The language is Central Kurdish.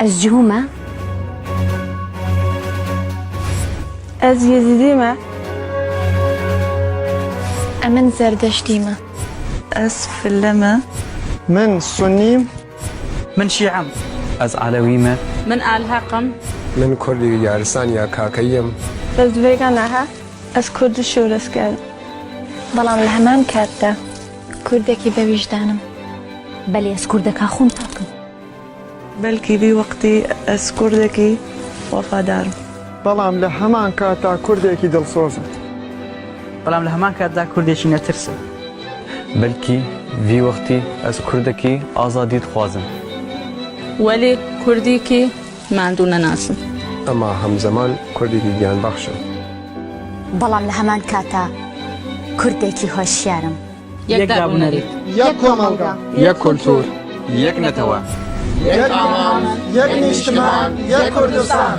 Ez Cihû me. Ez Yezîdî me. ئەمن زەردەشتی مە. Ez Fille me. من سونیم. من شیعەم. Ez عەلەوی me. من ئالهەقم. من کوردی یارسان یا کاکەییم. Ez vegan Ez کوردی شۆرەسگەرم. بەڵام لە هەمان کاتدا کوردێکی بە ویژدانم. بەلێ ez کوردەکا خۆم پاکم. بەلکی ڤی وەقتی ez کوردێکی وەفادارم. بەڵام لە هەمان کاتدا کوردێکی دڵسۆزم. بەڵام لە هەمان کاتدا کوردێکی نەترسم. بەلکی ڤی وەختی ez کوردەکی ئازادیدخوازم. وەلێ کوردێکی ماندوو نەناسم. ئەما هەمزەمان کوردێکی گیانبەخشم. بەڵام لە هەمان کاتا کوردێکی هۆشیارم. یەک دابونەریت. یەک کۆمەڵگا. یەک کولتوور. یەک نەتەوە. یەک ئامانج، یەک نیشتمان، یەک کوردستان.